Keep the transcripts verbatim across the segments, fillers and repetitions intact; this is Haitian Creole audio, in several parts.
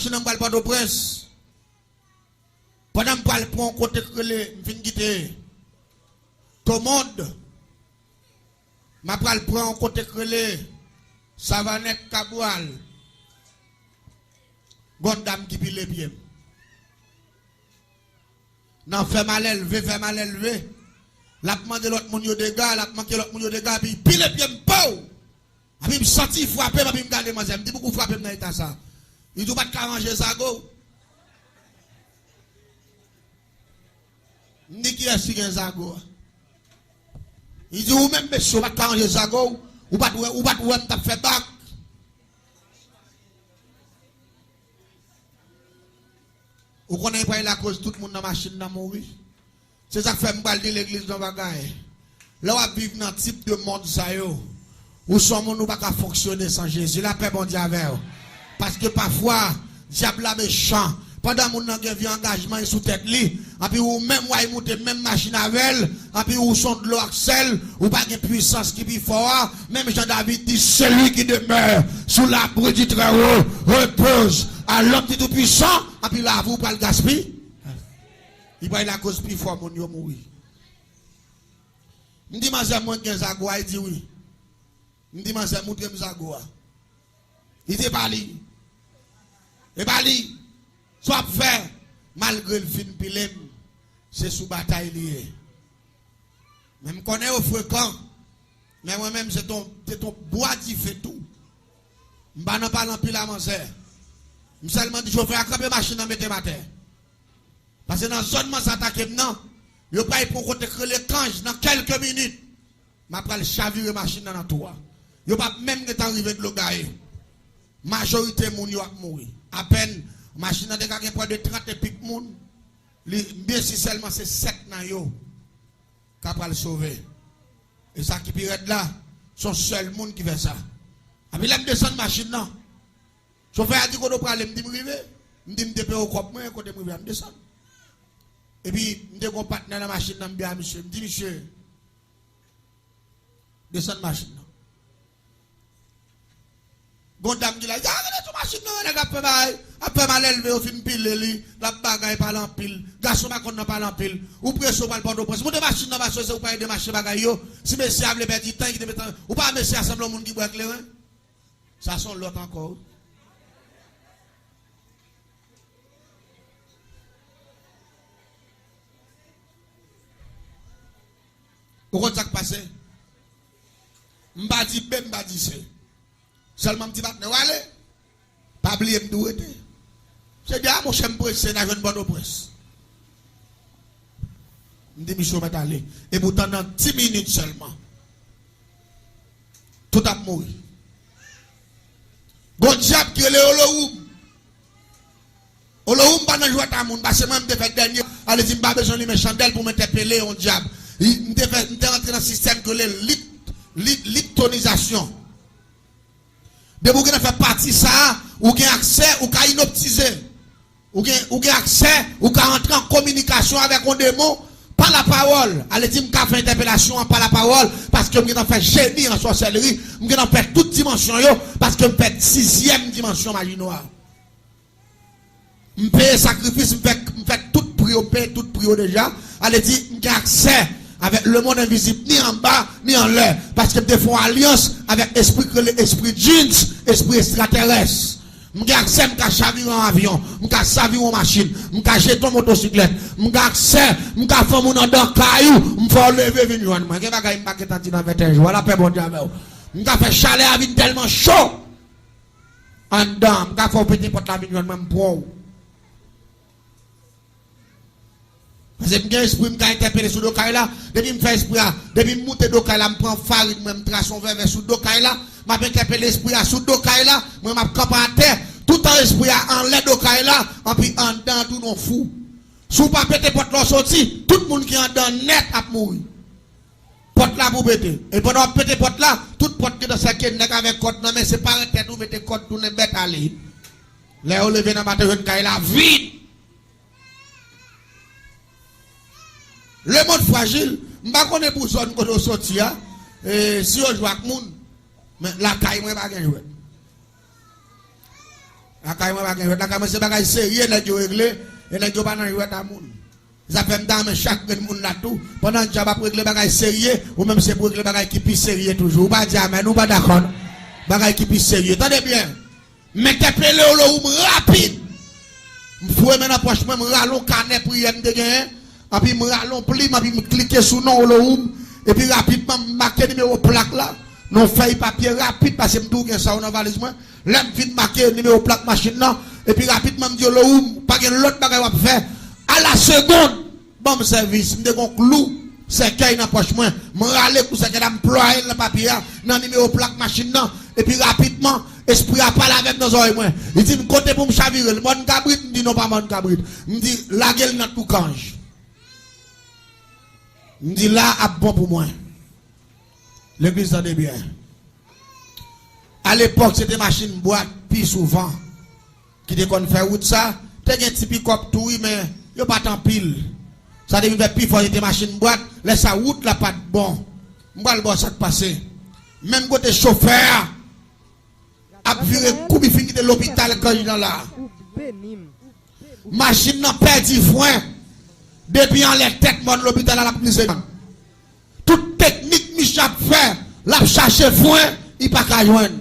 machin nan, m pral Pòtoprens. Pandan m pral pran yon kote k rele, m fin kite Tomond, m ap pral pran yon kote k rele Savanèt Kabwal. Gon dam ki pile pye m. Nan fè m alèlve, fè m alèlve. L ap mande lòt moun yo dega, l ap manke lòt moun yo dega, epi pile pye m, pow! Epi m santi frape m, epi m gade manzè, m di, "Pouki w frape m nan eta sa?" Li di, "Ou pa t ka ranje zago w?" M di, "Kiyès ki gen zago a?" Li di, "Ou menm, mesye, ou pa t ka ranje zago w? Ou pa t wè, ou pa t wè m t ap fè bak?" Ou konnen pral lakoz tout moun nan machin nan mouri. Se sa k fè m pral di legliz yon bagay. Lè w ap viv nan tip de mond sa yo, ou se yon moun ou pa ka fonksyone san Jezi. Lapè Bondye avè w. Paske pafwa, dyab la mechan. Pandan moun nan gen vye angajman sou tèt li, anpi ou menm w al moute menm machin avè l, anpi ou se yon dlo ak sèl, ou pa gen pwisans ki pi fò a, menm jan David di, "Celui qui demeure sous l'abri du Très-Haut repose à l'ombre du Tout-Puissant." Anpi lavi w pral gaspiye. Li pral lakoz pi fò moun yo mouri. M di, "Manzè, mwen gen zago a?" Li di, "Wi." M di, "Manzè, moutre m zago a." Li di, "E pa li. E pa li. Sa w ap fè?" Malgre l fin pile m, se sou batay li ye. Men m konnen yo frekan. Men mwen menm, se ton, se ton bwa dife tou. M pa nan pale anpil a manzè. M sèlman di chofè a, "Kanpe machin nan, mete m atè." Paske nan zòn manzè atake m nan, yo pral pran kote k rele Kanj nan kèlke minit. M ap pral chavire machin nan nan twou a. Yo p ap menm gentan rive dlo gaye. Majorite moun yo ap mouri. Apèn, machin nan te ka gen pwè de trant epik moun. Li, m byen si sèlman se sèt nan yo ka pral sove. E sa ki pi rèd la, se yon sèl moun ki fè sa. Epi lè m desann machin nan, chofè a di, "Kote w prale?" M di, "M rive." M di, "M te peye w kòb mwen, kote m rive a, m desann." Epi, m te gen yon patnè nan machin nan, m di a misye, m di, "Misye, desann machin nan." Gon dam ki la, "Ya, rete sou machin nan, nèg ap fè bagay, ap fè malelve, yo fin pile li, l ap bagay, pale anpil. Gason pa konn nan pale anpil. Ou prese, w pral Pòtoprens. Moute machin nan, paske se ou pral ede mache bagay yo. Si mesye a vle pèdi tan, kite mesye a, ou pa wè mesye a sanble yon moun ki bwè kleren." Sa se yon lòt ankò, wi. Ou konn sa k pase? M pa di B, m pa di C. Sèlman m di patnè w ale. Pa bliye m di w rete. Se di a, monchè, m prese, n a jwenn Pòtoprens. M di misye w mèt ale. Epoutan nan dis minit sèlman, tout ap mouri. Gon dyab ki rele Olohoum. Olohoum pa nan jwèt a moun, paske mwen m te fè dènye, ale di m pa bezwen limen chandèl pou m entèpele yon dyab. Li, m te fè, m te rantre nan sistèm ki rele lit, lit, liptonizasyon. Depi w gentan fè pati sa a, ou gen aksè, ou ka inoptize. Ou gen, ou gen aksè, ou ka antre an kominikasyon avèk yon demon pa lapawòl. Ale di m ka fè entèpelasyon an pa lapawòl, paske m gentan fè jeni an sòsèlri, m gentan fè tout dimansyon yo, paske m fè sizyèm dimansyon maji nwa. M peye sakrifis, m fè, m fè tout pri yo, m peye tout pri yo deja. Ale di, m gen aksè avèk lemonn envizib, ni anba, ni anlè. Paske m te fè yon alyans avèk espri k rele espri djins, espri estratèrès. M gen aksè, m ka chavire yon avyon, m ka chavire yon machin, m ka jete yon motosiklèt, m gen aksè, m ka fè yon moun anndan kay ou, m fè w leve vin jwenn mwen. Gen bagay m pa gentan di nan venteyen jou a, lapè Bondye avè w. M ka fè chalè a vin tèlman cho. Anndan, m ka fè w pete pòt la vin jwenn mwen, m pran w. Paske m gen espri, m ka entèpele sou do kay la. Depi m fè espri a, depi m moute do kay la, m pran farin mwen, m trase yon vèvè sou do kay la. M ap entèpele espri a sou do kay la. Mwen, m ap kanpe atè. Toutan espri a anlè do kay la, anpi anndan an tounen yon fou. Si w pa pete pòt la, w soti, tout moun ki anndan nèt ap mouri. Pòt la pou pete. E pandan w ap pete pòt la, tout pòt gentan sèke nèg avèk kòd nan men, se pare tèt ou mete kòd tounen bèt ale. Lè yo leve nan maten, jwenn kay la vid. Lemonn frajil, m pa konnen pou zòn kote w soti a, e, si yo jwe ak moun, men lakay mwen pa gen jwèt. Lakay mwen pa gen jwèt. Lakay mwen se bagay serye nèg yo regle, e nèg yo pa nan jwèt a moun. Sa fè m ta renmen chak grenn moun la tou, pandan dyab ap regle bagay serye, ou menm se pou regle bagay ki pi serye toujou. Ou pa di amèn, ou pa dakò non. Bagay ki pi serye. Tande byen. M entèpele Olohoum rapid. M foure men nan pòch mwen, m rale yon kanè priyè m te genyen, anpi m rale yon plim, anpi m klike sou non Olohoum, epi rapidman m make nimewo plak la nan yon fèy papye rapid, paske m toujou gen sa yo nan valiz mwen. Lè m fin make nimewo plak machin nan, epi rapidman m di Olohoum, pa gen lòt bagay w ap fè. A la segonn, ban m sèvis. M te gen yon klou sèkèy nan pòch mwen. M rale klou sèkèy la, m plwaye l nan papye a, nan nimewo plak machin nan. Epi rapidman, espri a pale avè m nan zòrèy mwen. Li di m, "Kote pou m chavire l? Mòn Kabrit?" M di, "Non, pa Mòn Kabrit." M di, "Lage l nan Toukanj." M di, "La ap bon pou mwen." Legliz, tande byen. Alepòk, se te machin bwat pi souvan ki te konn fè wout sa. Te gen ti pikòp tou, wi, men yo pa t anpil. Sa te vin fè pi fò, se te machin bwat. Lè sa, wout la pa t bon. M pral ba w sa k pase. Menm kote chofè a ap vire kou, li fin kite lopital Kanj nan la. Machin nan pèdi fren. Depi anlè tèt mòn lopital la, l ap glise. Tout teknik misye ap fè, l ap chache fren, li pa ka jwenn.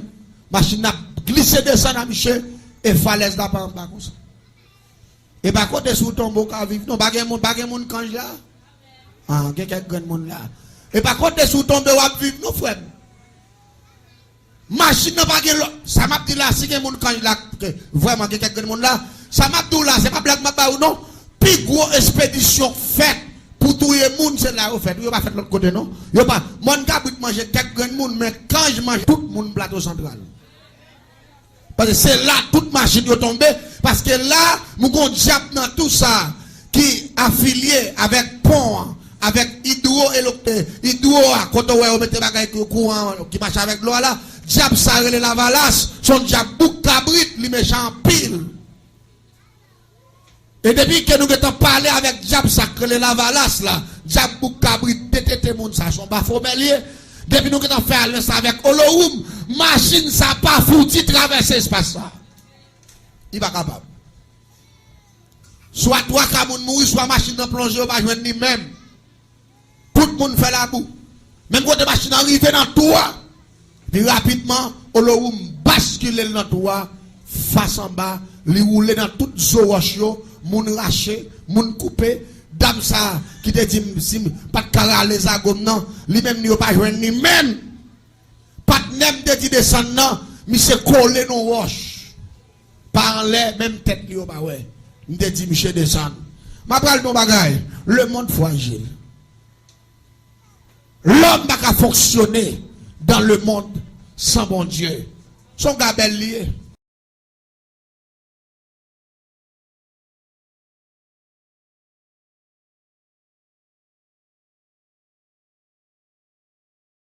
Machin nan ap glise desann a misye, e falèz la pa anba konsa. E pa kote si w tonbe w ka viv non, pa gen moun, pa gen moun Kanj la. Ah, gen kèk grenn moun la. E pa kote si w tonbe w ap viv non, frè m. Machin nan pa gen lòt. Sa m ap di la, si gen moun Kanj la, ke vrèman gen kèk grenn moun la, sa m ap di w la, se pa blag m ap ba ou non. Pi gwo espedisyon k fèt pou touye moun, se la yo fèt. Yo pa fèt lòt kote non. Yo pa, Mòn Kabrit manje kèk grenn moun, men Kanj manje tout moun Plato Santral. Paske se la tout machin yo tonbe, paske la, nou gon dyab nan tou sa ki afilye avèk pon an, avèk idwo, idwo a, kote w wè yo mete bagay kouran ki mache avèk dlo a la. Dyab sa rele Lavalas, se yon dyab bouk kabrit, li mechan anpil. E depi ke nou gentan pale avèk dyab sa k rele Lavalas la, dyab bouk kabrit detete moun sa, se yon bafomè l ye. Depi nou gentan fè alyans avèk Olohoum, machin sa pa fouti travèse espas sa. Li pa kapab. Swa twa ka moun mouri, swa machin nan plonje, yo pa jwenn li menm. Tout moun fè labou. Menm kote machin nan rive nan tou a, pi rapidman, Olohoum baskile l nan tou a, fas anba, li woule nan tout zo wòch yo, moun rache, moun koupe. Dam sa a ki te di m si m pa t ka rale zago m nan, li menm li yo pa jwenn li menm. Patnè m te di desann nan, misye kole nan wòch. Pa anlè, menm tèt li yo pa wè. M te di misye desann. M ap pral di yon bagay. Lemonn frajil. Lòm pa ka fonksyone dans le monde san Bondye. Se yon gabèl li ye.